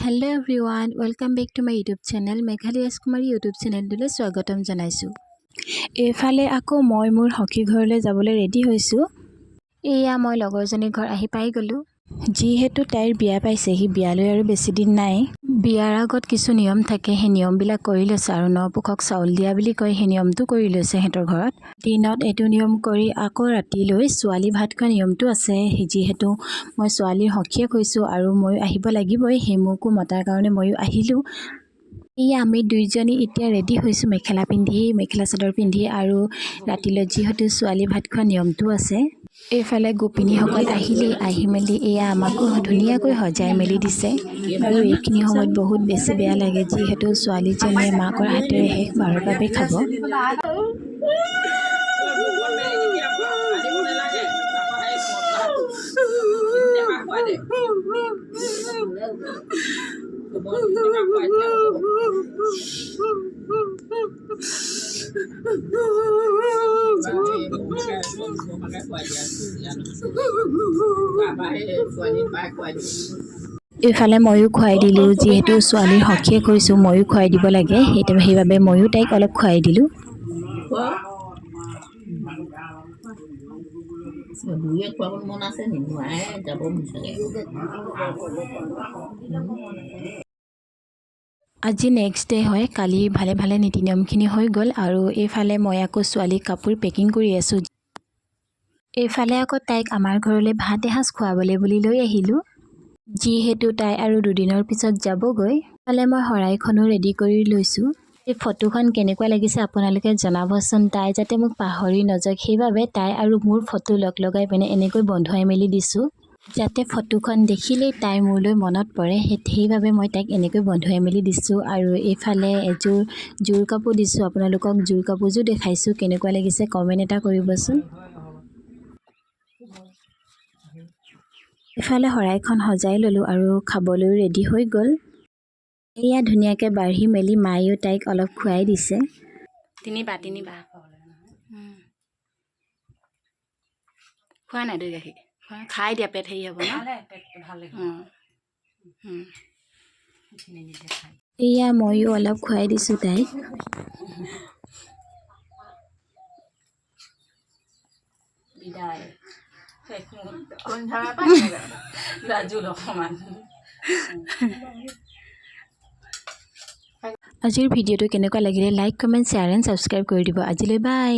Hello everyone, welcome back to my YouTube channel. Meghali Rajkumari YouTube চেনেলটোলৈ স্বাগতম জনাইছোঁ। এইফালে আকৌ মই মোৰ সখী ঘৰলৈ যাবলৈ ৰেডি হৈছোঁ। এয়া মই লগৰজনীৰ ঘৰ আহি পাই গ'লোঁ। যিহেতু তাইৰ বিয়া পাইছেহি, বিয়ালৈ আৰু বেছি দিন নাই। বিয়াৰ আগত কিছু নিয়ম থাকে, সেই নিয়মবিলাক কৰি লৈছে আৰু ন পুৰুষক চাউল দিয়া বুলি কয়, সেই নিয়মটো কৰি লৈছে সিহঁতৰ ঘৰত। দিনত এইটো নিয়ম কৰি আকৌ ৰাতিলৈ ছোৱালী ভাত খোৱা নিয়মটো আছে। যিহেতু মই ছোৱালীৰ সখীয়েক হৈছোঁ আৰু ময়ো আহিব লাগিবই, সেই মোকো মতাৰ কাৰণে ময়ো আহিলোঁ। এয়া আমি দুইজনী এতিয়া ৰেডি হৈছোঁ, মেখেলা পিন্ধি, মেখেলা চাদৰ পিন্ধি আৰু ৰাতিলৈ যিহেতু ছোৱালী ভাত খোৱা নিয়মটো আছে। এইফালে গোপিনীসকল আহিলেই, আহি মেলি এয়া আমাকো ধুনীয়াকৈ সজাই মেলি দিছে। আৰু এইখিনি সময়ত বহুত বেছি বেয়া লাগে, যিহেতু ছোৱালীজনীয়ে মাকৰ হাতেৰে শেষবাৰৰ বাবে খাব। আনিব নালাগে। খুৱাই দে, খুৱাই দিয়া হ'ব। ছোৱালী। এইফালে ময়ো খুৱাই দিলোঁ। যিহেতু ছোৱালীৰ সখীয়েক হৈছোঁ, ময়ো খুৱাই দিব লাগে। সেইবাবে ময়ো তাইক অলপ খুৱাই দিলোঁ। বুঢ়ীয়ে খুৱাবলৈ মন আছে নি? নোৱাৰে যাব চাগে। আজি নেক্সট ডে হয়। কালি ভালে ভালে নীতি নিয়মখিনি হৈ গ'ল আৰু এইফালে মই আকৌ ছোৱালীক কাপোৰ পেকিং কৰি আছোঁ। এইফালে আকৌ তাইক আমাৰ ঘৰলৈ ভাত এসাঁজ খুৱাবলৈ বুলি লৈ আহিলোঁ, যিহেতু তাই আৰু দুদিনৰ পিছত যাবগৈ। ইফালে মই শৰাইখনো ৰেডি কৰি লৈছোঁ। এই ফটোখন কেনেকুৱা লাগিছে আপোনালোকে জনাবচোন। তাই যাতে মোক পাহৰি নাযাওক, সেইবাবে তাই আৰু মোৰ ফটো লগ লগাই পিনে এনেকৈ বন্ধুৱাই মেলি দিছোঁ, যাতে ফটোখন দেখিলেই তাই মোলৈ মনত পৰে। সেইবাবে মই তাইক এনেকৈ বন্ধুৱাই মেলি দিছোঁ। আৰু এইফালে এযোৰ জোৰ কাপোৰ দিছোঁ। আপোনালোকক জোৰ কাপোৰযোৰ দেখাইছোঁ, কেনেকুৱা লাগিছে কমেণ্ট এটা কৰিবচোন। ইফালে শৰাইখন সজাই ল'লোঁ আৰু খাবলৈও ৰেডি হৈ গ'ল। এয়া ধুনীয়াকৈ বাঢ়ি মেলি মায়েও তাইক অলপ খুৱাই দিছে। তিনিবাৰ তিনিবাৰ খোৱা নাই দৈ গাখীৰ খাই দিয়া, পেট হেৰি হ'ব ন। অঁ। এয়া ময়ো অলপ খুৱাই দিছোঁ তাইক। বিদায়, শেষ মুহূৰ্ত লাজুল অকণমান। আজিৰ ভিডিঅ'টো কেনেকুৱা লাগিলে like, comment, share and subscribe কৰি দিব। আজিলৈ বাই।